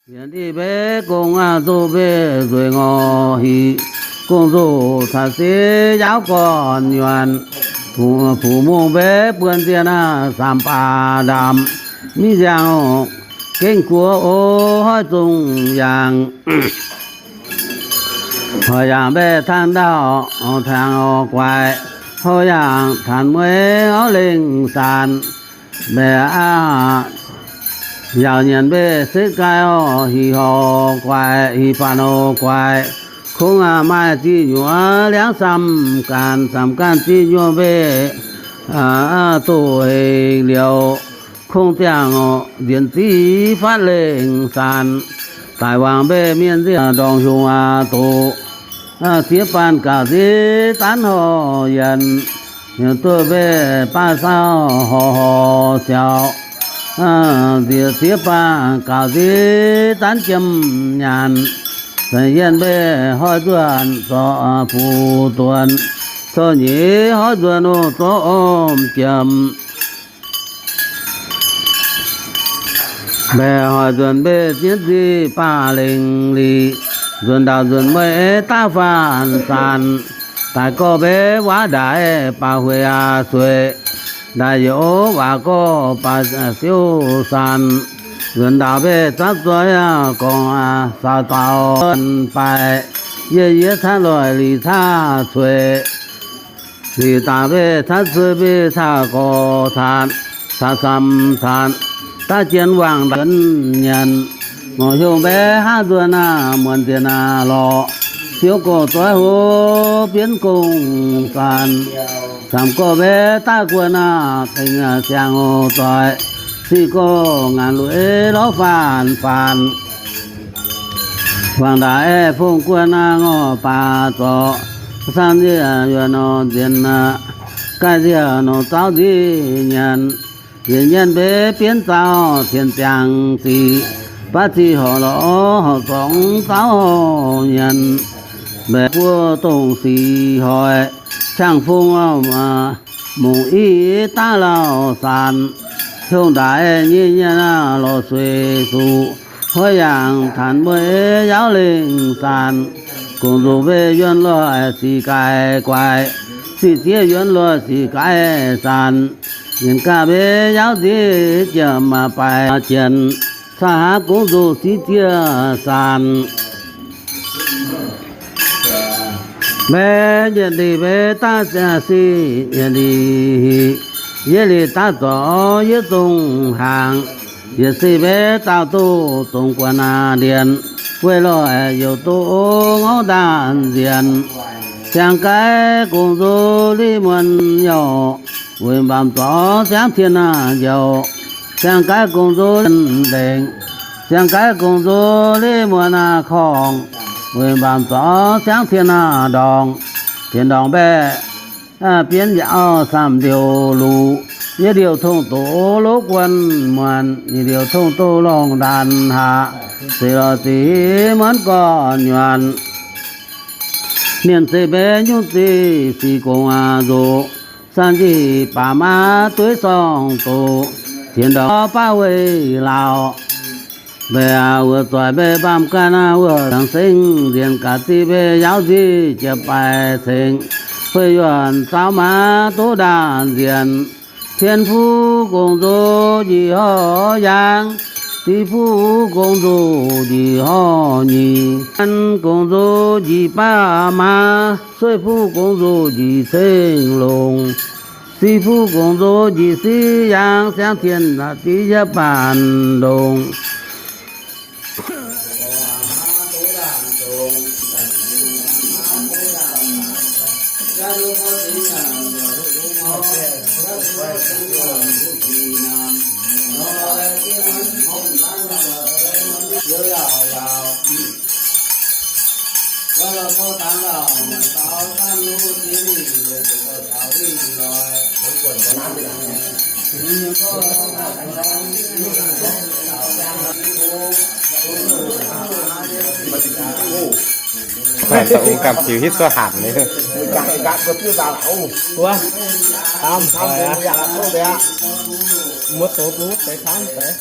Yietc ndih mbev gong aqv, nzoh mbev nzueic ngorc hic, gong-zoh caux se yaauv gorn-nyuonh, fu-, fuqv mungh mbev buonc zienh aqv, samx baac ndaamc, miv nziangh gengh guoqv o, hoiv zongh yaangh. Hoic yaangh mbaeqc tangv ndaauh, tangx orqc guaix, hoic yaangh tanx mueiz orqc lengh saanx. Mbaeqc aqv, yaauc nyanc mbeqc setv gaai orqc, hic horc guaix, hic faanc orqc guaix, kungx aqv maaih zih nyuoqc liangv samh ganh, samh ganh zih nyuoqc mbeqc doqc hec liouc, kungx ziangh orqc nzienx ziv fatv lengh saanx. Daic wangc mbeqc mienh nziouv ndorngx hiuv aqv doqc, ziex baanh gaux nziv zanv horh yienc, duqv mbeqc baav saauv horh horh siaux, nziex ziex baanh gaux nziv zanv jiem nyanc. Za'yienh mbeqc hoiv nzuonx zorqv fuqv duonx, zorqv nyeiz hoiv nzuonx oc zorqv orm jiem. Mbaeqc hoic nzuonx mbeqc nzienv ziv baav lengh lic, nzuonx ndaauh nzuonx mueiz daav faanx saanx. Daaih gorx mbeqc waac ndaaic baac hueic aqv sueic, ndaaic youz waac gorx baac siouv saanx. Nzuonx ndaauh mbeqc zapv zueiz gorngv saaux daaux baaih, yie yie caqv loic lic caqv cueic. Lic daaih mbeqc caqv cueic mbeqc caqv gorx caanx, caanx samx caanx, daav jien wangc ndaauv nyanc. Ngorc hiuv mbeqc haav nzuonx aav muonc nziex aav lorqc, siouv gorx zoiv hov bienv gong saanx. Camv gorx mbeqc daav guon aav dingc siang-oc zoih, siqv gorx ngaanc lueiz lorz faanx faanx. Wangc ndaaic aeqv, fongc guon aav ngorc baac zorc, saang nziev yuonh nor nzienx aqv, gaih nziev nor zauv nziv nyanc. Yietc nyanc mbeqc bienv zaux cien ziangx ziqc, baav ziqc horc lorz horc zorngx zauv horc nyanc. Mbaeqc buo dongh sic hoic, qangx fong mungc i daav lauh saanx. Hiuv ndaaic nyei nyanc aav lorz sueix zuqc, hoiv yaangh tanx mueiz yaauv lengh saanx. Gongc nzuqc mbeqc yuonx loic sic gaix guaix, siqv zieqv yuonx loic sic gaix saanx. Nyienx gaax mbeqc yaauv nziv jiem maac baaix jienx, caqv haav gongc nzuqc siqv zieqv saanx. Mbaeqc nyietc lic mbeqc daav siqv, nyietc lic hic, yietc lic daav zorc yietc zongh hnaangx. Yietc siqv mbeqc daauh duqv zongx guan aav ndienx, weih loic youc duqv ngorv ndaanh nzienx. Siang-gaix gongc nzuqc liv muonz youh, weic mbaamz zorc siangv tien aav njoux. Siang-gaix gongc nzuqc ndengc, siang-gaix gongc nzuqc liv muonz aav korngh, weic mbaamz zorc siangv tien aav ndorngx. Tien ndorngx mbaeqc bienv yaac samh ndiouc luc, yietc ndiouc tongh doqc lov guon muonc, nyic ndiouc tongh doqc lorngh ndaanh haac, seix lorz ziqc muonv gorn nyuonh. Mienh zeiv mbeqc nyungc ziqc sic gongc aav nzuqc, saanh njiec baac maav dueiv sorng doqc, tien ndorngx baav weih laauc. Mbaeqc wuov zoih mbeqc mbaamh ganh aav wuov cangx sengv nziex gaax ziqv mbeqc yaauv nziv jiepv baaix cengx, hueih yuonh zauv maav duqv ndaanh nziex. Tien fuqv gongc nzuqc njiec horv yaangh, div fuqv gongc nzuqc njiec horv nyic, an gongc nzuqc njiec baav maav, sueih fuqv gongc nzuqc njiec ceng longc, siqv fuqv gongc nzuqc njiec siqv yaangh, siangv tien ziqv yietv baanh ndongc. Mv baac da'ong gamh tiux hitv suov hanc nyei. Wuov, tam, tam, muoz doqc bun deix tam deix.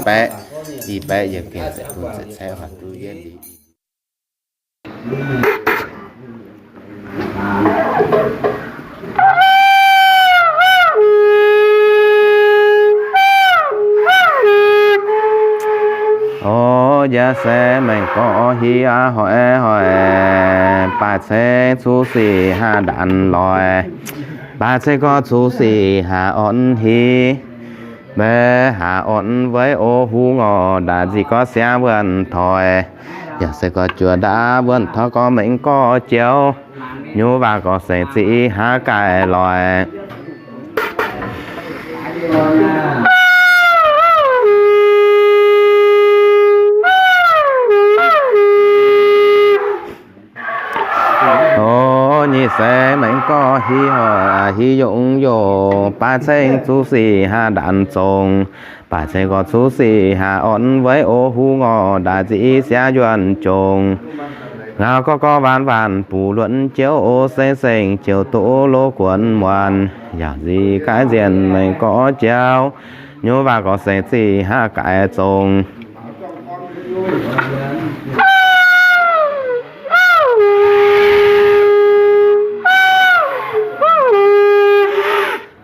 Baeqv, i baeqv yietc gengh zepc bun zepc caeqv, duqv yietv liuz. O, yaac se mengh gorx hiv aqv, hoic hoic, baaix ceng cuv sic haav ndanc loic, baaix ceng gorx cuv sic haav orn hiv. Mv haav orn weiv o huv ngorc ndaatv nzic gorx siangx wuonh toic. Yaac se gorx juoz ndaatv wuonh toic gorx mengh gorx jauv. Nyuv waac gorx seix ziqc haav gaaix loic. O, nyic seix mengh gorx hiv hoic hiv yungz yoc, baaix ceng cuv sic haav ndanc zongc. Baaix ceng gorx cuv sic haav orn weiv o huv ngorc ndaatv nzic siangx yuonh jongc. Ngau gorx gorx waanc waanc buv luonx jauv o seng seng jauv duqv loz guonx muonc. Yaac nzic gaaix nzienh mengh gorx jauv. Nyuv waac gorx seix ziqc haav gaaix zongc.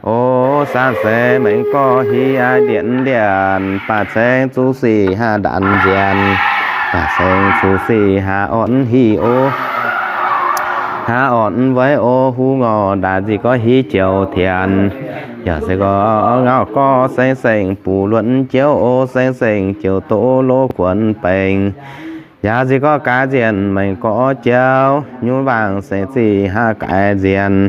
O, saanv seix mengh gorx hiv aqv, ndienx ndienx, baaix ceng cuv sic haav ndanc nzienh, baaix ceng cuv sic haav orn hiv o, haav orn weiv o huv ngorc ndaatv nzic gorx hiv jauv tienx. Yaac se gorx ngau gorx seng seng buv luonx jauv o seng seng jauv duqv loz guonx bengx. Yaac nzic gorx gaaix nzienh mengh gorx jauv, nyuv waac seix ziqc haav gaaix nzienh.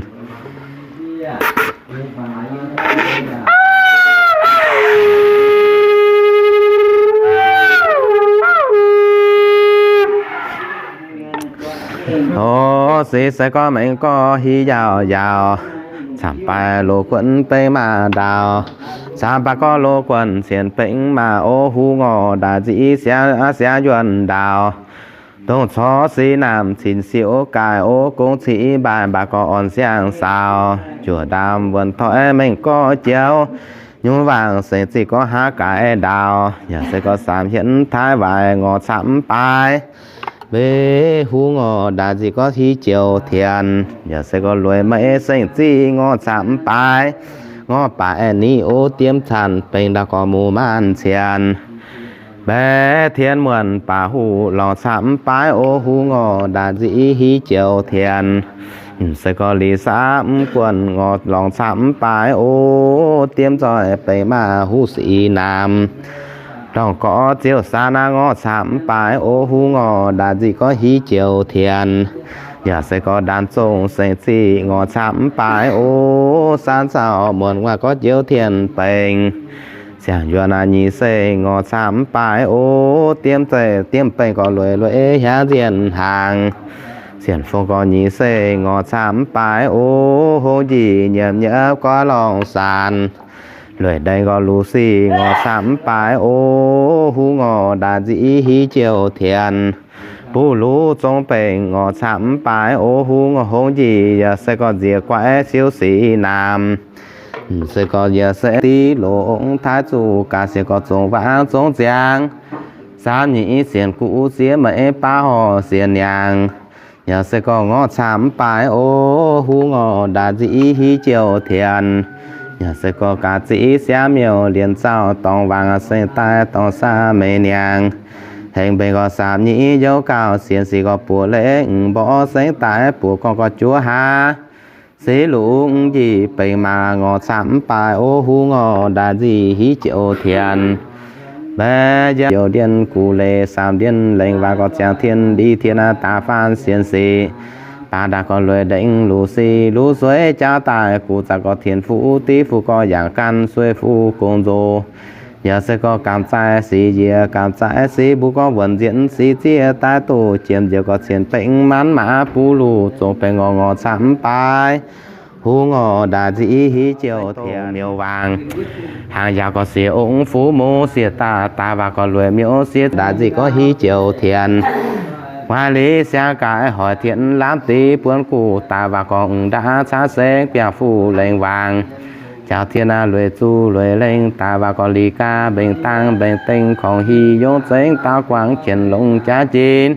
O, six se gorx mengh gorx hiv yaauc yaauc, camv baaix loz guonx bengx maah ndaauc. Camv baaix gorx loz guonx cien bengx maah o huv ngorc ndaatv nzic siangx yuonh ndaauc. Dongh corc sic naamh cin siouc gaaix o gong ciqv mbaaih mbaaih gorx orn siang-saaux. Juoz ndaamv wuonh toic mengh gorx jauv, nyuv waac seix ziqc gorx haav gaaix ndaauc. Yaac se gorx saamv hietv taaix waaic ngorc camv baaix, mbenc huv ngorc ndaatv nzic gorx hiv jauv tienx. Yaac se gorx lueic meix seng ziqc ngorc camv baaix, ngorc baaix ni o diemv canh bengx ndau gorx muv maanz cienx. Mbaeqc tien muonc baac huv lorngc camv baaix o huv ngorc ndaatv nzic hiv jauv tienx. Se gorx liz saamv guonc ngorc lorngc camv baaix o, diemv zoih bengx maah huv sic naamh. Ndorngc gorx ziouc saanv naaiv ngorc camv baaix o huv ngorc ndaatv nzic gorx hiv jauv tienx. Yaac se gorx ndaanx zongh seix ziqc ngorc camv baaix o, saanv zaux muonc waac gorx jauv tienx bengx. Siang-yuonh aac nyic seix ngorc camv baaix o, diemv zeiv diemv bengx gorx lueic lueic hiaangx nzienh hnaangx. Sienx fong gorx nyic seix ngorc camv baaix o, hongx njiec nyiemc nyiemv gorx lorngc saanx. Lueic ndaeng gorx luv sic ngorc camv baaix o, huv ngorc ndaatv nzic hiv jauv tienx. Buv luv zong bengx ngorc camv baaix o, huv ngorc hongx njiec yaac se gorx nziex guaix siouv sic naamh. Se gorx yaac se div longx taaix zuqc gaax siec gorx zongc waangc zongc ziangx. Saamv nyeic sienx guv ziex, maiv baav horh sienx niangx. Yaac se gorngv ngorc camv mv baaix o, huv ngorc ndaaic nzic hiv jiouc tienx. Yaac se gorngv gaax ziqv siaamv miuc, lienz zauh dorngx wangc, seng daaih dorngx saah meix niangx. Hengx mbenc gorx saamv nyeic youv gauh sienx, sic gorx buoz lengh mborqv, seng daaih buoz gorngv gorx juov hlaax. Siqv lungz njiec benx maac, ngorc camv mv baaix o, huv ngorc ndaaic nzic hiv jiouc tienx. Mbaeqv yiem youc ndiev gux leiz, saamv ndiev lengh waac gorx ziangx tien, ndiev tien daaih faanv sienx sic. Baac ndaangc gorx lueic ndengc luc sic, luc sueiv jauv daaih gux, zaqc gorx tien fuqv div fuqv gorx yaac gan sueih fuqv gong nzox. Yaac se gorngv gamh zaih sic njiec, gamh zaih sic mbuo gorngv wuonc nzienx sic zieqv daaih duqv jiem njiec gorx cien bengx maanv maac buv luc zongx benx ngorc ngorc camv mv baaix. Huv ngorc ndaaic nzic hiv jiouc tienx miuc waangc. Hnaangx yaauc gorx siex ong fuqv mungv siex daaih, daaih waac gorx lueic miuc siex ndaaic nzic gorx hiv jiouc tienx. Nguaaiv liz siang gaaix hoic tien lamh div buonv guv, daaih waac gorx ong ndaauv caaiv sengx biangh fuqv lengh waangc. Jauv tien lueic zuqc lueic lengh, daaih waac gorx liz gaax mbenc dangh mbenc dengh, kongx hiv yongv zengx daauv guangc qienx longx jaav jin.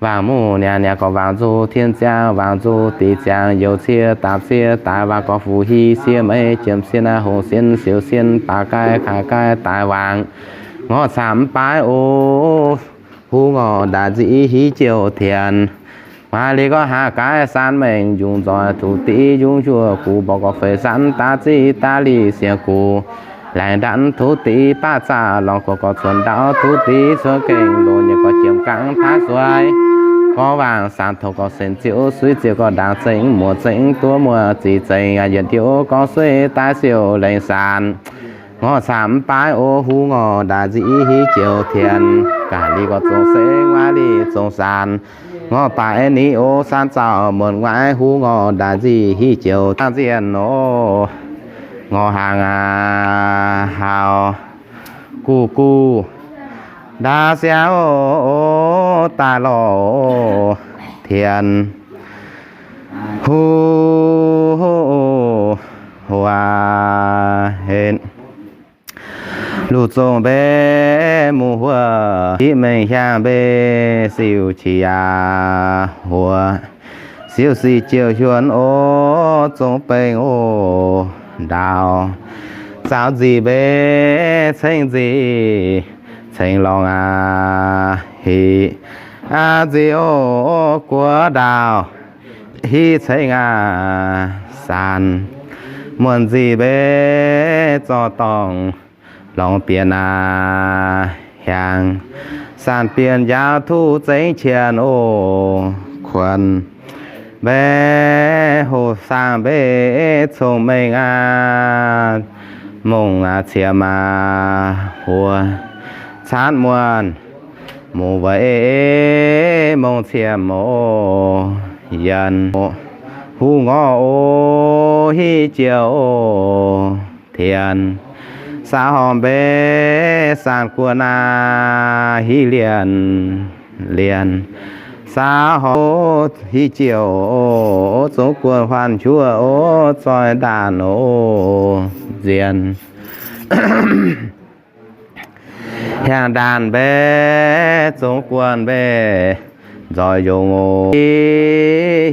Waangc muv niaa niaa gorx waangc nzuqc tien ziangx, waangc nzuqc diqc ziangx, youc cie daapc cie, daaih waac gorx fuqv hiv siev meix, jiem siev naaiv hongh siev siouc siev, baac gaih kaaix gaih daaih waangc. Ngorc camv mv baaix o, huv ngorc ndaaic nzic hiv jiouc tienx. Nguaaiv liz gorx haaix gaaix saan mengh, yungz nzoih tuqv div yungz njuov gux, mborqv gorx feix sanv daav ziqv daav liz sienx gux. Laengz ndanv tuqv div baav zaqc, lorngx gorx gorx cuonx ndau tuqv div cuonx gengh, loz nyei gorx jiem gangv taav suaix. Gorx waangc saanx tov gorx senx ziouc suiv ziouc gorx ndaangc zengx muoc zengx duov muoc zic zengx, yietc ndiouv gorx suiv daaih siouc lengh saanx. Ngorc camv mv baaix o, huv ngorc ndaaic nzic hiv jiouc tienx. Gaax liz gorx zong sengx, nguaaiv liz zong saanx. Ngorc baaix ni o, saanx zaux muonc nguaaiv, huv ngorc ndaaic nzic hiv jiouc nzienh o. Ngorc hnaangx aac haaux guv guv ndaauv siangv o, daaih lorh tienx. Huv huv aac henv, luv zongh mbenc muv huoqv, hiv mengh hiaangx mbenc siouc qiex yaac huoqv. Siouc sic jiouc hiuonx o, zongx bengx o, ndaauv zaaux nzic mbenc ceng nzic ceng lorngh aac hic aac nzic o, guoqv ndaauv hiv ceng aac saanx, muonc nzic mbenc zorqv dorngh lorngh bienh aac hiaangx, saanx bienh njaaux tuqv zengx qienx o, kuonx mbenc hoqc saangh mbenc cong-mengh aac, mongh aac ciemx aac huoqv, caanv muonh mungh weic mongh ciemx o, yienh huv ngorc o, hiv jiouc tienx. Saaux horngh mbenc saanx guonh aac, hiv lienh lienh. Saaux horngv hiv jiouc o, zongx guonh huaanh njuov o, zoih ndaanh o, nzienh. Hiaangx ndaanh mbenc zongx guonh mbenc nzoih yongz o,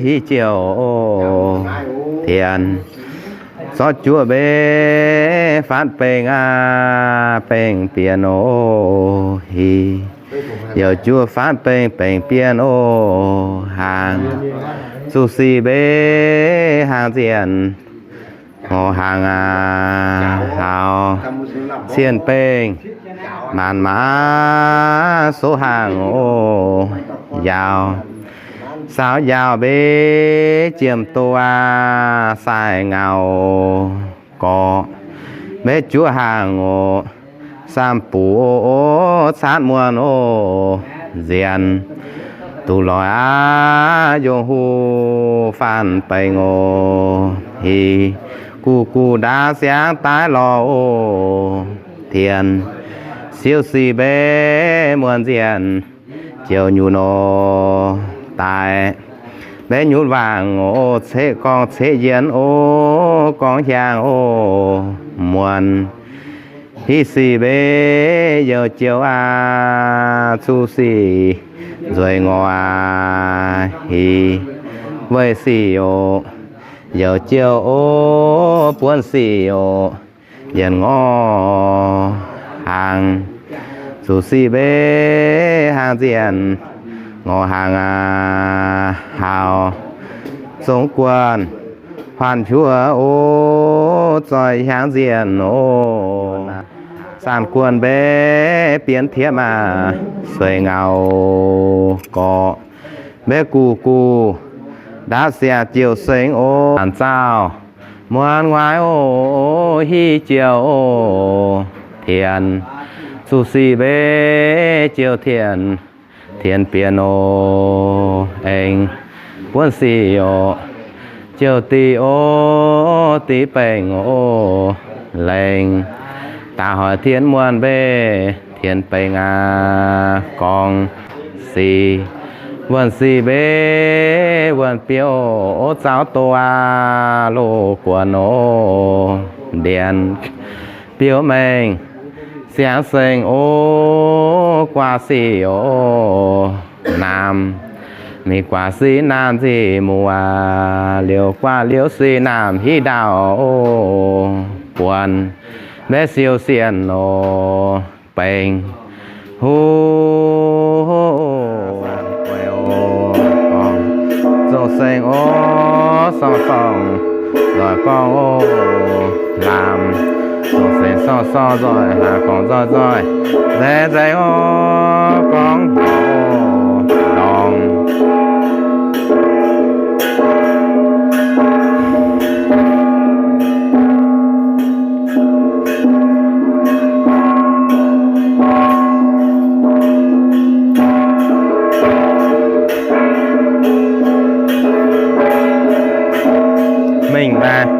hiv jiouc o, tienx. Zorqv juoqv mbenc faatv bengc aac, bengc bienh o, hiv youc juoqv faatv bengc, bengc bienh o, hnaangx zuqc sic mbenc hnaangx nzienh. Ngorc hnaangx aac haaux cien bengh maanc maac soqv hnaangx o, yaauc saaux yaauc mbenc jiem doz aac, sai ngau gorqv mbenc juov hnaangx o, saamv buc o, caanv muonh o, nzienh duqv loic aac, yongh huv faanv bengc o, hiv guv guv ndaauv siangx daaih lorh o, tienx. Siouc sic mbenc muonh nzienh joux nyutc o, daaih mbenc nyutc waangc o, ceqv gorngv ceqv yienx o, gorngv hiaangx o, muonh Hiv sic mbe youz jouh aac, zuqc sic nzueic ngorc aac, hiv weic sic oc, youz jouh oc, buonv sic oc, yienc ngorc hnaangx, zuqc sic mbe hnaangx nzienh, ngorc hnaangx aac, haaux zong guanh, huaanh piuv oc, zoih hnyangx nzienh oc. Saanh guanh mbe bienx tiepv aac, sueih ngauh gorqv mbe guh guh, ndaatv siaac jiouc sengx oc. Zaanc zaauh muonz nguaaiv oc, hiv jouh oc, tienx, zuqc sic mbe jouh tienx, tienx bienx oc, aengx buonv sic oc, jouh diqc oc, diqc baengc oc, lengh daaih hoic tienx muonh mbe, tienx baengc aac, gorngv sic, wuonh sic mbe, wuonh biouv oc, zaux doqc aac, loz guonc oc, ndienx biouv maengh, siangx sengx oc, guaax sic oc, naamh, mingh guaax sic naamh nzih muoz, liouh guaax liouh sic naamh hiv ndaauh oc, buonc mbaeqv siou sienh oc, bengx huv, zoux sengx oc, sorng-sorng nzoih gorngv oc, laamh, zoux sengx sorng-sorng nzoih hlaax gorngv nzoih nzoih, nzaeng nzaeng oc, gorngv oc, ndorm. Mingh daaih.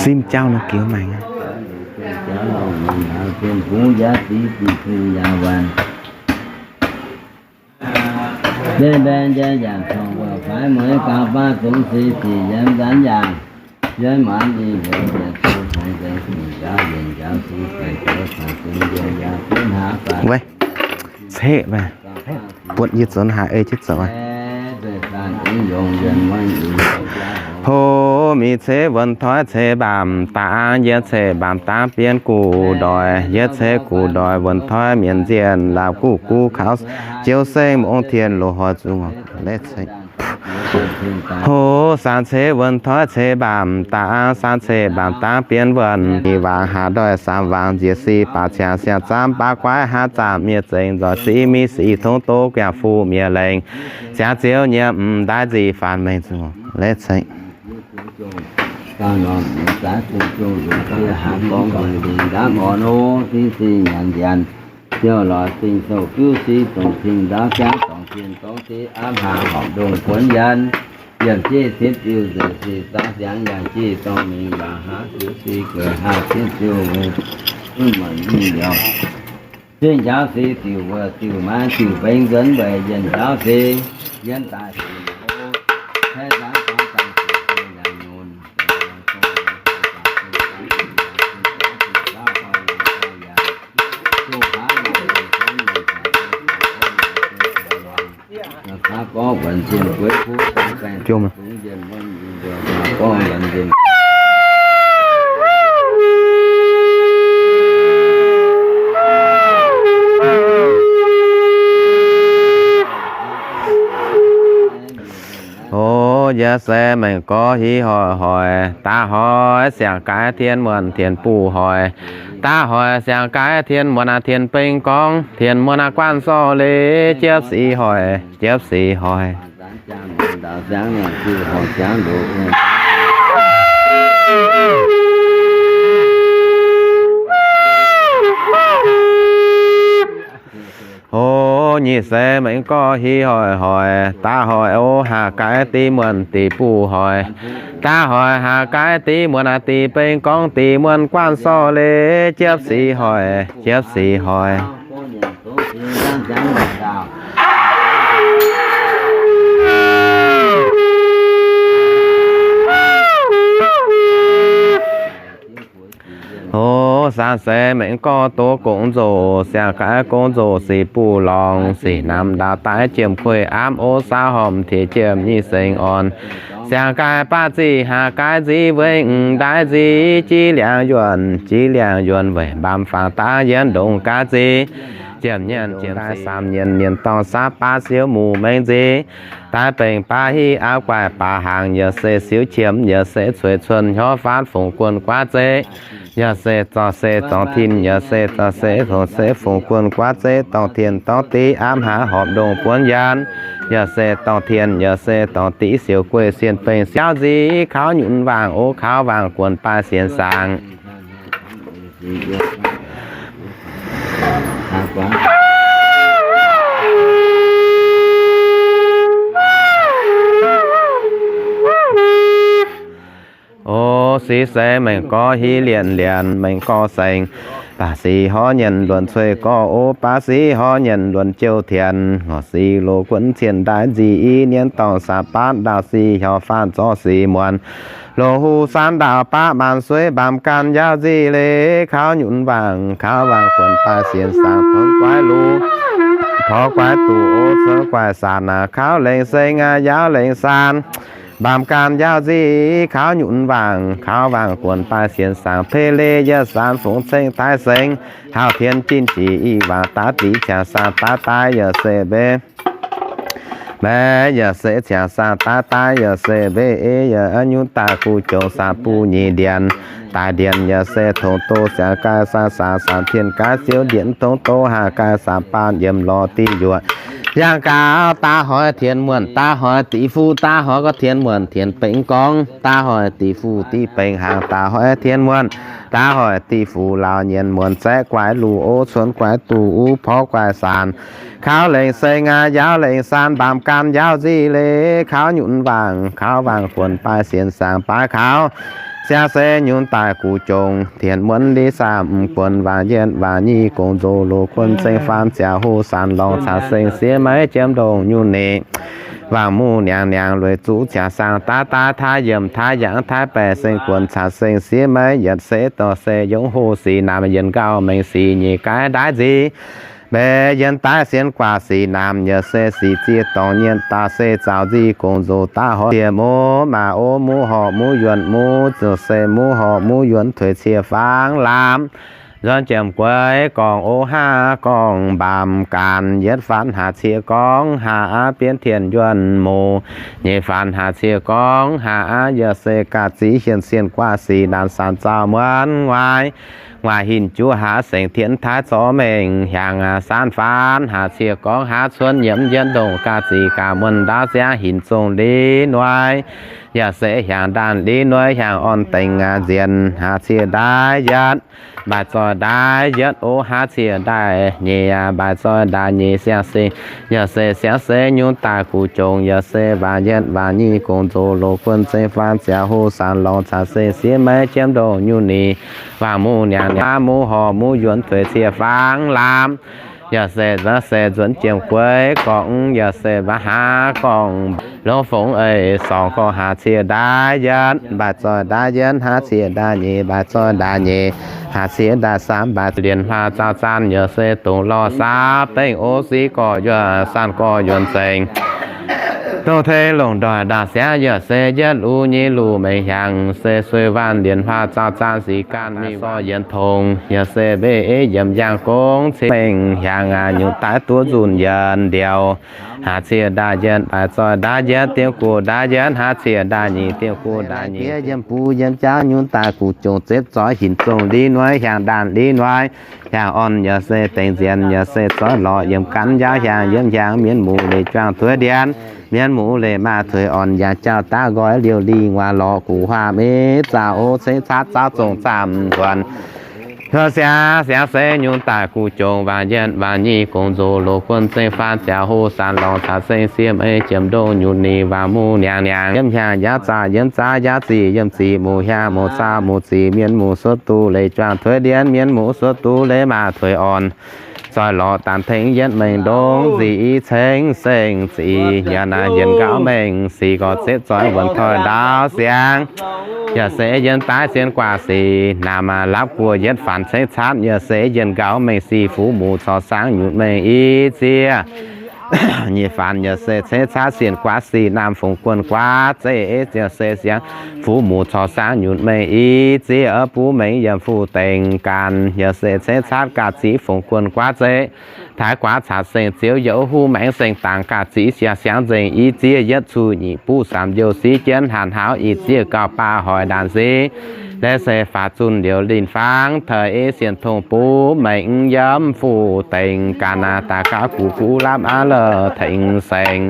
Sim jauv nor kiu maengx. Benx benx njang yangh cong guoqv faix mueiz gauh baav zungx sic zic yiem nzanv yangh, yiem maanz yingh heuc yietc zuqc Weic, ceqv maiv buatc yie zoux haaix ei jienv zoux. Hlo mingh ceix wuonh toiv ceix mbaamh dangh, yie ceix mbaamh dangh bienx gu'ndoic, yie ceix gu'ndoic wuonh toiv mienh nzienh, laapc guv guv kaux jiouv sengv mongh tien loz-hnoi zuqc. Hlo saang ceix wuonh toiv ceix mbaamh dangh, saang ceix mbaamh dangh bienx wuonh, i waangc haaz ndoih saamv waangc njiec si baac ciangx siang zaamv baav guaiv haav zaamv miev zengx nzoih sic mingh sic tongx doz guangc fu miev lengh, siang ziouv nyei m'ndaaih nzih faanx mengh zuqc. Leiz ceng Zinh njaaux se diuc wuoc diuc maiv diuc bengx nzuonx weic yienh njaaux se, yienh daaih O, yie se mengh gorx hiv hoic hoic, daaih hoic siang-gaix tien muonh tien buv hoic. Daaih hoic siang-gaix tien muonh aac, tien beng gorngv, tien muonh aac, guanh sorh leiz jiepv sic hoic, jiepv sic hoic. O, nyic seix mengh gorx hiv hoic hoic, daaih hoic o haaz gaix div muonh div buv hoic. Daaih hoic haaz gaix div muonh aac, div beng gorngv, div muonh guanh sorh leiz jiepv sic hoic, jiepv sic hoic. O, saang seix mengh gorx doz gong nzoh, siang-gaix gong nzoh sic buv lorngx, sic namx ndaauv daaih jiem kuiv aapv o, saau horpc tiex jiem nyic sengx orn. Siang-gaix baav ziqc haaz gaix nziv weic m'ndaaih nziv, jiex liangx yuonh, jiex liangx yuonh weic mbaamv faang daaih yienv ndongc gaax nziv. Jiem nyienz jiem daaih saamv nyienz, nyienz dorngh saapv baav siouv muc mengh nziv. Daaih bengh baav hiv aapv guaih baav hnaangx, yaac se siouv qiemx, yaac se cueix cuon hnyouv faanv fungx guon guaav zeiv. Yaac se zorc se dorngh tin, yaac se zorc se fungx se fungx guon guaav zeiv, dorngh tien dorngh div aapv haaix horpc ndongh buonv yaanv. Yaac se dorngh tien, yaac se dorngh div siouc gueiv sien bengh siauv nziv, kaux nyunc waangc o, kaux waangc guonc baaih sienx saangc. O, six seix mengh gorx hiv lienc lienc mengh gorx sengx. Baav six horv nyienc luonc cueiv gorx o, baav six horv nyienc luonc jouh tienx. Ngorc six loz guonv cien ndaaih nziv i, nyienz dorngh saapv baav ndaauh six hnyouv faanv zorqv six muonz. Loz-huv saanv ndaauv baav maanc sueiv mbaamh gaanh njaaux nziv leiz, kaux nyunc waangc, kaux waangc guonc baaih sienx saangc, puonx guaix luv, porv guaix duqv o, cuonx guaix saanc aac, kaux lengc seng aac, yaauv lengc saan. Mbaamh gaanh njaaux nziv, kaux nyunc waangc, kaux waangc guonc baaih sienx saangc, pei leiz yietc saan fungx ceng taaix sengx, haauh tien jin jiex i waangc daav diqv qangx saang daav daaih yaac se mbe. Mbe yaac se qangx saang daaih daaih yaac se mbe ei yaac nyunc daaih guv jongx saang buv nyic ndienx. Daaih ndienx yaac se tongx doz siang gaih saang saang saang tien gaih siouv ndienx tongx doz haah gaih saang baan yiem lorz diuh yuoqc. Yangh gaax daaih hoic tien muonh, daaih hoic diqc fuqv, daaih hoic gorx tien muonh tien bengx gorngv, daaih hoic diqc fuqv diqc bengx hnaangx, daaih hoic tien muonh, daaih hoic diqc fuqv laauh nyienx muonz zaeqv guaix luv o, cuonx guaix duqv uv porv guaix saanc. Kaux lengc seng aac, yaauv lengc saan, mbaamh gaanh njaaux nziv leiz, kaux nyunc waangc, kaux waangc guonc baaih sienx saangc baaix kaux. Siang se nyunc daaih guv jongx, tien muonz li saam guonc waangc yietv waangc nyic gong nzoh loz guonc ceng faanv ziangh hoc saanc lorngx caux seng siev maiv jiem ndongh nyunc ninh. Wangc muh niangx niangx lueic zuqv ziangx saang daav daav taav yiemh taav yangh taav baeqc seng guonx caux seng siev meiv yietc seix dorh se yongv hlo sic naamh yienx nqaauh mengh sic nyeic gaaiv ndaaiv nzic mbeix yiem daaih sienx guaax sic naamh yaac se sic ziex dorngx nyienh daaih se zaux nzic gongx nzox daav horc ziec muv maac o muv horc muv yuonx muv ziouc se muv horc muv yuonx tuix cie fangx lamh nzuonx jiem gueix gorngv o haav gorngv mbaamz gaanx yietv faanx haax cie gorngv haav bienv tien yuonh muc nyeic faanx haax cie gorngv haav yaac se ga'zic hienx sienh guaax sic naamh saanx zaux muonz nguaaic nguaaic hinc juv haav sengx tienx taaix zorqv mengh hiaangx saanv faanx haax cie gorngv haav cuonv yiemx yietv ndongh ga'zic gaax muonh ndaauv ziangv hinc zongh li nuoi yaac se hiaangx ndaanh li nuoi hiaangx orn dengx nzienx haax cie ndaaiv yietv mbaaix zoih ndaaiv yietv o haav cie ndaaiv nyeic mbaaix zoih ndaaiv nyeic siang-seix yaac se siang-seix nyungc daaih guv jongx yaac se waac yietv waac nyic gongx nzox loz guon zengx faanx ziangx hlo saanx lorngx caux seng siev meiv jiemv ndongh nyungc ni wangc muh niangx niangx muv horc muv yuonx tuix cie fangx lamh yaac se nzuonx se nzuonx jiem gueix gorngv yaac se mbaaix haav gorngv longc fongx eix sorngx gorngv haax cie ndaaiv yietv mbaaix zoih ndaaiv yietv haav cie ndaaiv nyeic mbaaix zoih ndaaiv nyeic haav cie ndaaiv saam mbaaix lienc hlaax zaaux zaanv yaac se dongh lorh saab bengh o siqv gorx yuonh saanh gorx yuonh zengx dongh tengx longc ndoih ndaauh siangv yaac se yietv luv nyei luv mengh hiaangx se sueih waanc lienc hlaax zaaux zaanv sic gaanv mingh sorc yienx tongx yaac se mbeix yiem yangh gong cingv mengh hiaangx nyungc daaih duqv nzunc yienx ndiouh haav cie ndaaiv yietv mbaaix zoih ndaaiv yietv diemv guv ndaaiv yietv haav cie ndaaiv nyeic diemv guv ndaaiv nyeic yiem buv yiem jauv nyungc daaih guv jongx zepv zoih hinc zongh li nuoi hiaangx ndaanh li nuoi hiaangx orn yaac se dengx nzienx yaac se zoih lorz yiem gaanv njaaux hiaangx yiem hiaangx mienh muoz leiz juangc tuix ndienx mienh muoz leiz maah tuix orn yaac jauv daav nqoi liouh lingh waac lorz guv huaam meiv zaux o cengx caatv zaux zongh zaamh nzuonx Heuc siangx, siangx seix nyungc daaih guv jongx waac yietv waac nyic gongx nzox loz guon zengx faanx ziangx hoh saanx lorngx caux seng siev meiv jiem ndongh nyutc ni waac muv niangx niangx yiem hiaangx yaav zaac yiem zaav yaav zic yiem zic muc hiaangx muc zaac muc zic mienh muc suotv duqv leiz juangc tuix ndienx mienh muc suotv duqv leiz maah tuix orn zoih lorz daanh tengx yietv mengh ndongx nzic i ceng seng zic yaac naaic yienx nqaaux mengh sic gorx zepv zoih wuonx toi ndaauv siangx. Yaac se yienx daaih sienx guaax sic naamh lapv guoqv yietv faanx cengx caatv yaac se yienx nqaaux mengh sic fuqv muc corc saangv nyutc mengh i zieqv. Nyic faanx yaac se cengx caatv sienx guaax sic naamh fungx guon guaax zeiv yaac se siangx fuqv muc corc saangv nyutc mengh i zieqv buv mengh yiem fuqv dengx gaanv yaac se cengx caatv gaax ziqv fungx guon guaax zeiv taaix guaax caux seng ziouv yaac huv maengx seng dangx gaax ziqv siangx siangx nzengc i zieqv yietv cuh nyic buv saamv youh siqv jienv hanc hauv i zieqv gauh baav hoic ndaanx siqv. Leiz se faaux zunh liouc linh fangx taux ei sienh tongx buv mengh yiem fuqv dengx gaanv aav daaih gauh guv guv lapv aav lorh tengx seng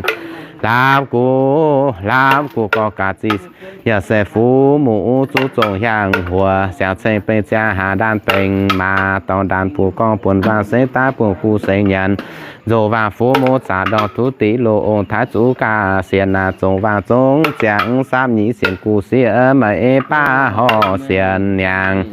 lapv guv, lapv guv gorx gaax ziqv yaac se fuqv muc zuqv zongh hiaangx huoc siangx ceng bengx ziangx hlaax ndaanh dengx maaz dorngx ndaanh buoz gorngv buonc waangh sengx daaih buonc guv sengx nyanc nzoh waangh fuqv muc zaac ndorngx tuv diqv loz ong taaix zuqv gaax sienx naaic zongh waangh zongv ziangx saapv nyic sienx guv sieqv maiv baav horh sienx niangx.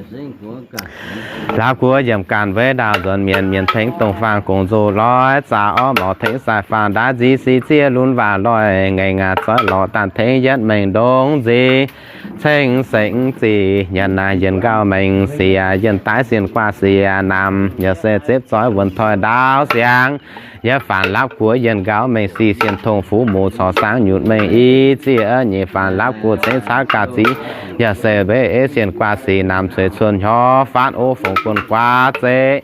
Lapv guv yiem gaanv weic ndaauh nzuonx mienh, mienh tengx dongh faang gong nzoh loi zaax orv morc tengx sai faang ndaaiv nzic sic zieqv lunx waac loih ngaengc aac zoih lorz daanh tengx yietv mengh ndongx nzic ceng sengx zic nyanc naaic yienx nqaaux mengh sic yienh daaih sienx guaax sic naamh yaac se zepv zoih wuonx toi ndaauv siangx. Yietv faanx lapv guv yienx nqaaux mengh sic sienh tongx fuqv muc corc saangv nyutc mengh i zieqv nyic faanx lapv guv cengx caatv gaax ziqv yaac se mbeix ei sienh guaax sic naamh cueix cuon hnyouv faatv o fungx guon guaax zeiv.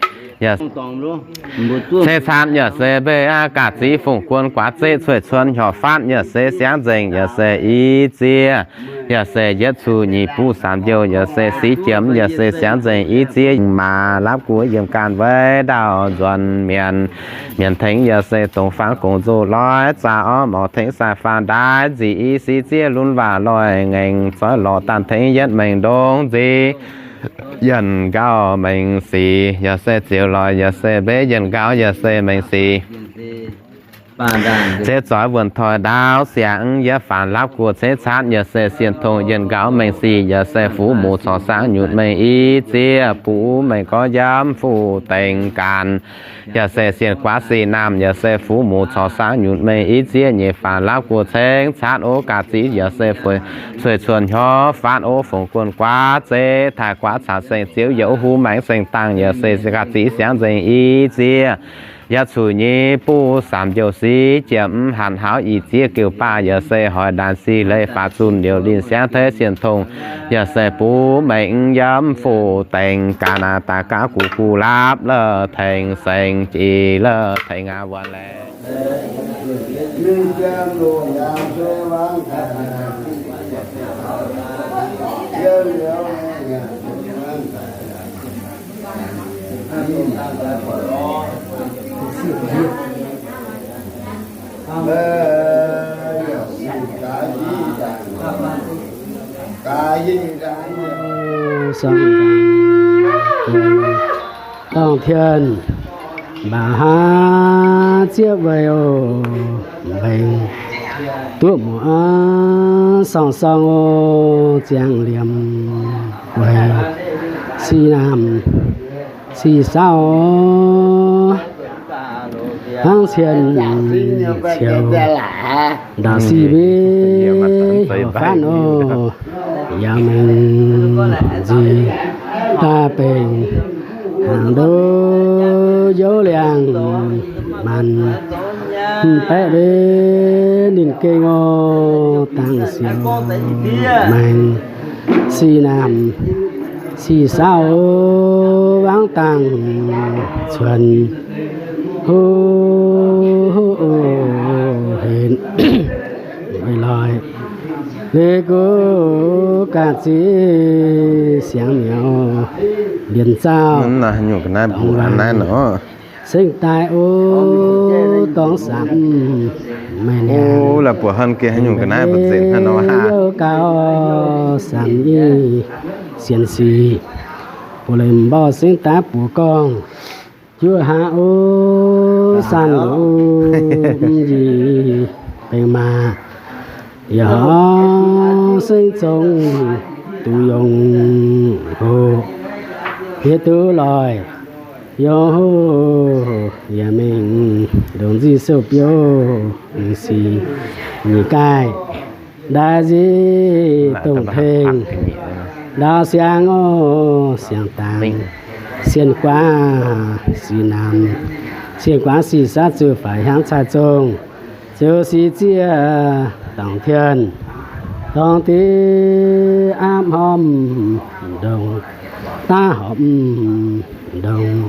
Cengx caatv yaac se mbeix aav gaax ziqv fungx guon guaax zeiv cueix cuon hnyouv faatv yaac se siangv nzengc yaac se i zieqv yaac se yietv cuh nyic buv saamv youh yaac se siqv jiem yaac se siangv nzengc i zieqv maaz lapv guv yiem gaanv weic ndaauh nzuonx mienh, mienh tengx yaac se dongh faang gong nzoh loi zaax orv morc tengx sai faang ndaaiv nzic i sic zieqv lunx waac loih ngaengc zoih lorz daanh tengx yietv mengh ndongx nzic yienh nqaaux mengh sic yaac se ziouc loih yaac se mbeix yienh nqaaux yaac se mengh sic Ceix zoix wuonh toi ndaauv siangx, yie faanx laapv guoqv ceix caatv, yaac se sienh tongx yienh nqaux mengh sic, yaac se fuqv muc corc saangv nyutc mengh i ziex, buv mengh gorx yiem fuqv dengx gaanx, yaac se sienh guaav sic naamh, yaac se fuqv muc corc saangv nyutc mengh i ziex nyei, faanx laapv guoqv ceix caatv ov gaax ziv, yaac se cueiz cuonx hnyouv faanv ov fongc guonh guaav zeiv, taaih guaav caux seng ziouv, yaac ov huv maengx seng dangh, yaac se gaax ziv siangv nzengc i ziex. Yaac cuotv nyei buv saamv njoux sic jiem mv hanc hauv i ziex geuh baac, yaac se hoic ndaanx sic leiz faaux zunh liouc linh siangv teiv sienh tongx, yaac se buv mengh yiem fuqv dengx gaanx naaic daaih gaav guv guv laapv la'tengx seng jiex la'tengx aqv wuov laeh. Dorngh tien mbaac haav zieqv weic oc, mbaengx duqv muoz sorng-sorng oc, ziangh liemh weic sic naamh sic saauv, hnangv cien ceux ndaauv sic mbiv hauc faanv oc, yaac mengh nzih daaih benx hnaangx ndoqv youv liangx maanc, hmz baeqv mbenc ninh gengh oc, dangh siouc maengx sic naamh sic saauv, wangv dangh cuonx huv henc, loi leiz guv gaax ziv siangx mi'aqv, mbienx zaauh nyungc ga'naaiv mbuoqc naaiv nor, sengx daaih oc, dorngx samx meih niaa, la'buoqc hnangv geh haaix nyungc ga'naaiv mbu'ziex hnangv nor, youh gau samx i sienx sic, buo leiz mborqv sengx daaih buoz gorngv, juov haaix ov, saanh loz mv njiec bengx maaz, yaac horngz sengx zong duqv yongh hoc, yie duqv loic yongh hoc, yaac mingh ndongc nzic sou-biouv, mingh sic nyic gaih ndaix nzic dongh tengx ndaauv siangx oc, siangx dangx sienh guaav sic naamh, sienh guaav sic saauv ziouc faix hiaangx cai zong, ziouc sic zieqv dorngh tien, dorngh div aapv hormh ndongh, daav hormh ndongh,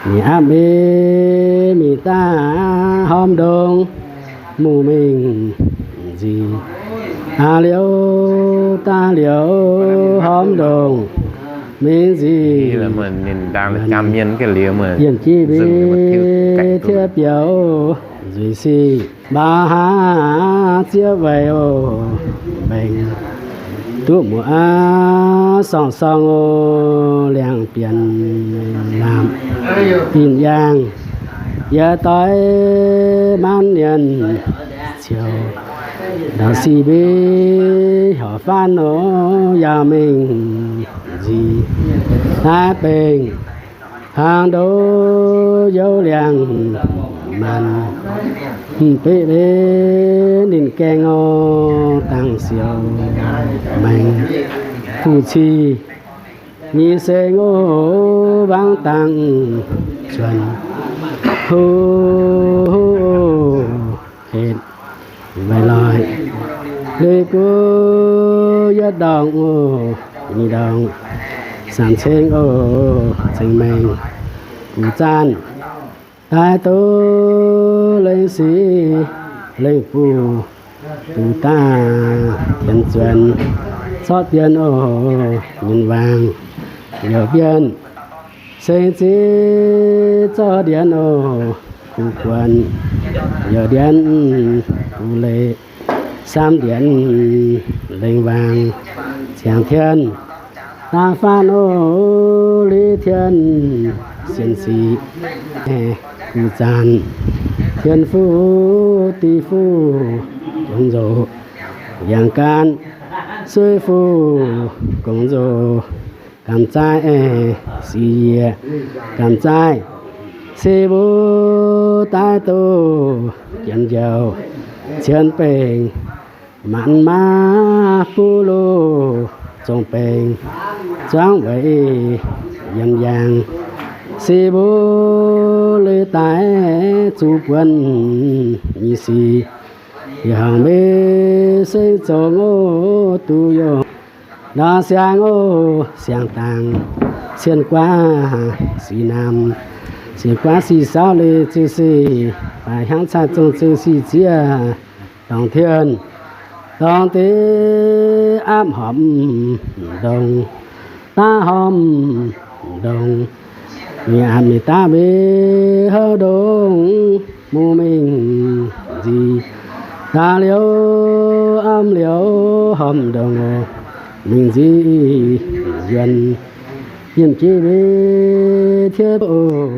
mingh aapv mbiv mingh daav hormh ndongh, mungh mingh nzic, aa liouv daav liouv hormh ndongh, mingh nzic, yiem jiv mbiv tiev biouv nzuic sic, mbaac haav zieqv weic oc, mbaengx duqv muoz aav sorng-sorng oc, liangx bienx laamh binh yaangh, yie doix maanv nyienz ciouc, ndau sic mbiv horc faanv oc, yaac mingh nzic, naaiv bengh hnaangx ndoqv youv liangx maanc, hmz beqv mbenc ninh gaengh oc, dangh siouc maengx fuqv-ciq nyic seix oc, wangv dangh cuonx huv henc, weic lorqc leiz guv yietv ndorngx oc, nyic ndorngx, samc ceng oc, ceng maengx, guv zaanv daaih doz lengh sic lengh fuqv, duqv daaih tienx zuonx, zorqv dien oc, nyunc waangc liouc mbienv, seng ziv zorqv ndiev oc, guv guonc, youc ndiev guv leiz, samv ndiev lengh waangc, ziangx tien daaih faanv oc, liz tien sienx sic, guv zaanc Tien fuqv div fuqv gongx nzoc, yangh gaanv suiv fuqv gongx nzoc, gamh zaaiv sic yiec, gamh zaaiv se mbuo daaih doz jienv njoux cien bengh, manc maav buv loh zongh bengh, zuangv weic yiem yangh se mbuo lui daaih zuqc buonv nyei sic. Yie horngc mei seng zongx oc, duqv yongh ndorm siang oc, siang-dangx cien guaav sic namx, cien guaav sic saauv leiz ziux sic, faix hiaangv caaiv zong ziux sic zieqv, dorngx tien dorngx deix, aapv horpc ndongc, daav horpc ndongc, mingh aqc mingh daav mingh houv ndongc, mungh mingh nzic, daaih liuz aapv liuz horpc ndongc oc, mingh nzic yuonh, yiem jiex mingh tiev oc.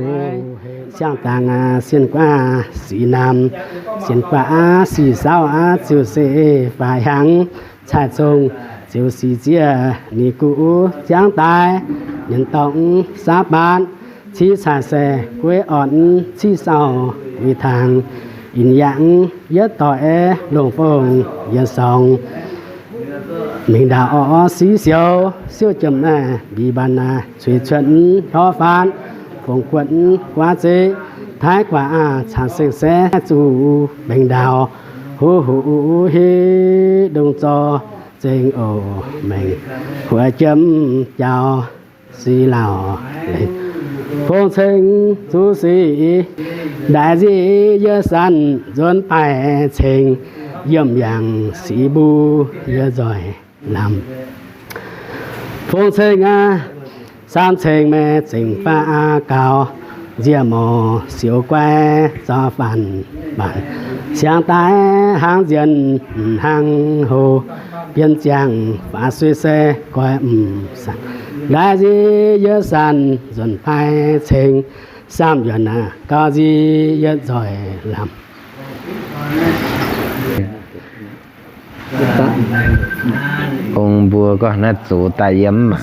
Siang-dangx aac, cien guaav sic namx, cien guaav aav sic saauv aav ziux sic, faix hiaangv caaiv zong ziux sic zieqv, ninh guv ziangv daaih nyienz dorngh sav baatv, civ caaix se gueiv orn, civ saauv guix tangx, inh yangh yietv doic aeqv, longc fongc yietc sorngx, mingh ndaauh orv siv sioux, siouv jiem naaiv mbic mbaanh naaiv, cueix cuotv hnov faanv, fongc guotv guaav zeiv, taaix guaax aac, caax seng saeqv zuqc mengh ndaauh, huv huv hiv ndongc zorc zengx oc mengh, huox jiem jaaux sic lauh, fong ceng zuqc sic, ndaix nzic yie sanc nzuonx baeqc ceng, yiem yangh sic mbuo yie nzoih lamh. Fong ceng aac, saam ceng maengx zengc faah aac gaux, nziec morc sioux guai zorc faanv maanc, siangx daaih hnangv nzienh hnangv hlo, bienh ziangh faaux suiv se goiv m'saac. Ndaix nzic yie sanc nzuonx baeqc ceng, saam yuonc aac gaux nzic yie nzoih lamh. Ong mbuo gorngv naaiv zoux daaih yiem mangc.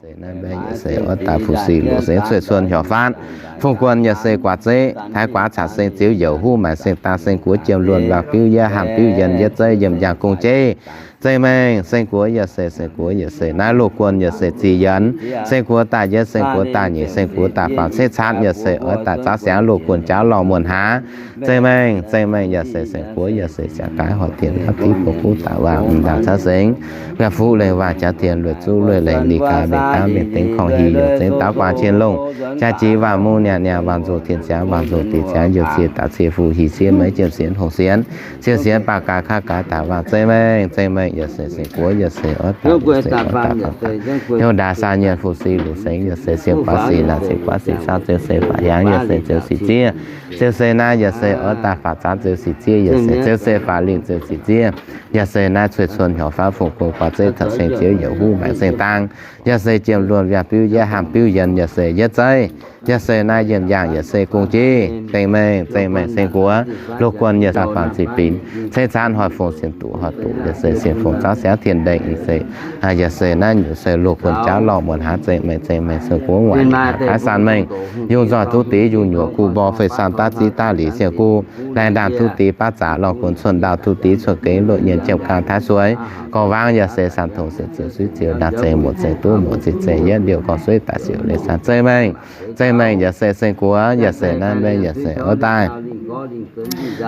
Se naaiv mbaeqc yaac se oix daaih fu-sux luoqc sengx cuotv cuotv hiuv faanv. Fungx guon yaac se guaax zeiv, taaix guaax caax seng ziux youc huv maengc seng dang seng guoqv jiem luonh waac biuv yie haamh biuv yienx yie zeiv yiem yangh gong jeiv. Zeiv mengh seng guoqv yaac se, seng guoqv yaac se naaiv loz guon yaac se ziex yienx. Seng guoqv daaih yietv, seng guoqv daaih nyeic, seng guoqv daaih faam, seng caatv yaac se oix daaih zaauv siangx loz guon jaauv lorh muonh haaix. Zeiv mengh, zeiv mengh yaac se seng guoqv yaac se siang gaaix hoic dienc haaix div buo guv daaih waac m'ndaangc caav sengx. Gaax fuqv leiz waac jaax dienc lueic zuqv lueic leiz ni gaax mbenc dangv mbenc dengx korngh hih youc zengx daaux guaax qiex longh. Jaax jiex waac mungh niaa niaa waac nzoh tien ziangx waac nzoh deix ziangx youc cie daaih cie fuqv hih siev meix jiem sienx hongh sienx, sienx sienx baac gaax kaav gaax daaih waac zeiv mengh, zeiv mengh yaac se seng guoqv yaac se oix daaih, yaac se oix daaih faam, hnyouv ndaauv saah nyienh fu-sux luoqc sengx yaac se sienx guaax sic naaic sienx guaax sic saauv ziux se faatv hiaangx yaac se ziux sic zieqv. Ziux se naaiv yaac se oix daaih faatv zaangv ziux sic zieqv yaac se ziux se faatv lingh ziux sic zieqv. Yaac se naaiv cuotv cuotv hiuv faanv fungx guon guaax zeiv caux seng ziux youc huv maengc seng dang. Yaac se jiem luonh, yaac biuv yietv haamh biuv yienx yaac se yietv zeiv, yaac se naaiv yiem yaangh yaac se gong-jeiv. Ceng-mengh, ceng-mengh Seng-Guoqv, loz-guon yaac se faanv ziqc binc, ceng caanv hoic fungc sienx duqv hoic duqv yaac se sienx fungc zaauv siangx tien-ndengh se yaac se naaiv nyungc se loz-guon jaav lorh muonc hnangv. Ceng-mengh, ceng-mengh Seng-Guoqv, waaic haaix zanc mengh yungh nzoih duqv dingx yungh nyuoqc kuh mborqv fei saam daav ziv daav liz sienx guv laengz ndaangc duqv dingx baav zaqc lorh guon cuonh ndau duqv dingx cuonh gengh loz nyienh jiemh gaang taaix sueix gorx-waangv yaac se saanh tongx sienx ziouc suiv ziouc ndaangc zengx muoc zengx duqv muoc zengx zengx yietv liouh gorx suiv daaih siouc leiz saanh. Ceng-mengh, ceng-mengh yaac se Seng-Guoqv yaac se naaiv mengh yaac se oix daaih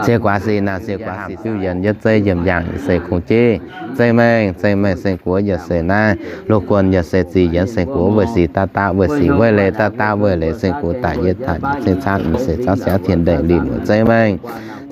sienx guaax sic naaic sienx guaax sic biuv yienx yietv zeiv yiem yaangh yaac se gong-jeiv. Ceng-mengh, ceng-mengh Seng-Guoqv yaac se naaiv loz-guon yaac se ziqc yienx Seng-Guoqv weih sic daav daav weih sic weih leiz daav daav weih leiz Seng-Guoqv daaih yietv daaih nyic ceng caanv mv se zaauv siangx tien-ndengh lih muoc. Ceng-mengh,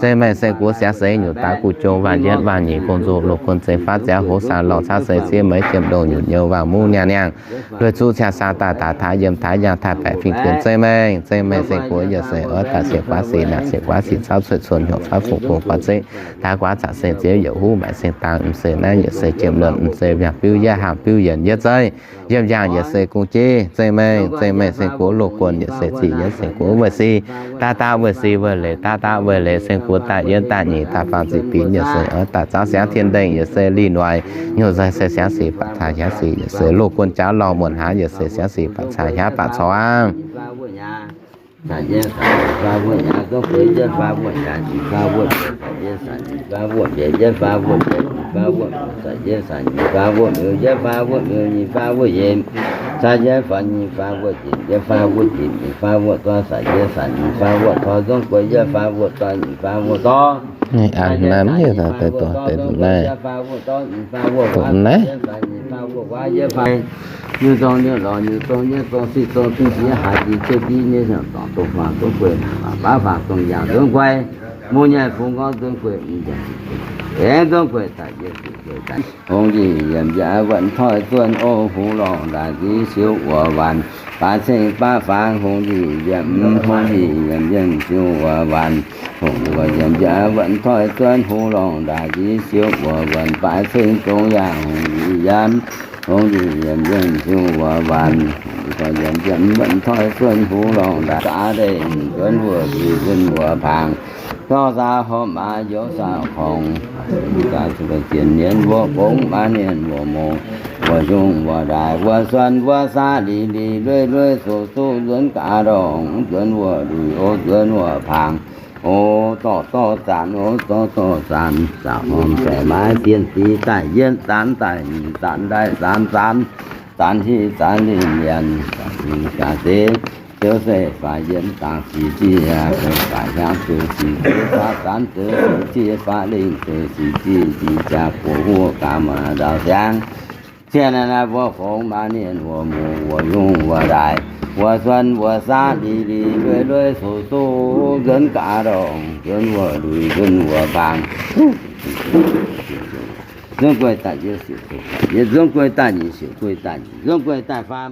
ceng-mengh Seng-Guoqv siangx seix nyungc daaih guv jong waanc yietv waanc nyic gong nzung loz-guon zengx faatv ziangx hoz saang lorh caav seix ziev meix jiem ndongh nyutc nyouz waangc muv niangh niangh lueic zuqv ciangh saang daaih daaih taaix yiem taaix yaangh taaix baeqc fingx fienx. Ceng-mengh, ceng-mengh Seng-Guoqv yaac se oix daaih sienx guaax sic naaic sienx guaax sic caauv cuotv cuonx hnyouv faanv fungc gong guaax zeiv taaix guaax caqc seng ziev yaac huv maaic seng dangx mv se naaiv yaac se jiem luonh mv se yaac biuv yietv haamh biuv yienx yietv zeiv yiem yaangh yaac se gong-jeiv. Ceng-mengh, ceng-mengh Seng-Guoqv loz-guon yaac se ziqc yienx Seng-Guoqv weih sic daav daav weih sic weih leiz daav daav weih leiz Seng-Guoqv daaih yietv daaih nyic daaih faanv ziqc binc yaac se oix daaih zaauv siangx tien-ndengh yaac se lih noic nyungc nzengc se siangx sic faatv caax siangx sic yaac se loz-guon jaav lorh muonc hnangv yaac se siangx sic faatv caax hiaangx faatv corc aqv. Naaiv, naaiv, nzunc guei, mbuo nyei fungx gorngv nzunc guei, aengx nzunc guei daaih, hungh njiec yiemc njiec wuonh toi zuonv o, hungh lorngh ndaaih nziv siou wuoc waanc, baaix cing baav faang hungh njiec yiemc, hungh njiec yiemc yiemc siou wuoc waanc, hungh njiec yiemc njiec wuonh toi zuonv, hungh lorngh ndaaih nziv siou wuoc waanc, baaix cing zong yaangh hungh njiec yiemc, hungh njiec yiemc yiemc siou wuoc waanc, hungh njiec yiemc yiemc wuonh toi zuonv, hungh lorngh ndaaih zaax ndeic, zuonv wuoc nduih, zuonv wuoc paangx, zorqv zaax horpc maaz, youz zaax korngx, zaax zuqc zien nienv wuov gongx, maaz nienh wuov mungz, wuov hungh wuov ndaaic, wuov suonv wuov saav, liz liz lueiv lueiv, suqv suqv nzuonx gaax ndorngx, nzuonx wuov nduih o, nzuonx wuov paangx o, dorh dorh zanc o, dorh dorh zanc, zaqc hormh baeqc maaiz, zien zic daaih yietv zanc, daaih nyic zanc, daaih zaanx zanc, zanc hiv zanc lingh mbienc, zanc lingh jaax zeiv, ziouv se faix yienx dangx sic zieqv, faix hiaangx zoux sic zieqv, faix zanc zoux sic zieqv, faix lingh zoux sic zieqv, ziqc jaax buoz huv gaax maac nzaaux siangx. Cien naaiv naaiv mbuo fongx maaz nienh wuov mungz wuov hungh wuov ndaaic, wuov suonv wuov saav, liz liz lueiv lueiv, suqv suqv nzuonx gaax ndorngh, nzuonx wuov nduih, nzuonx wuov baang. Nzuonx guei daaih yietv, siouc guei daaih yietv, nzuonx guei daaih nyic, siouc guei daaih nyic, nzuonx guei daaih faam.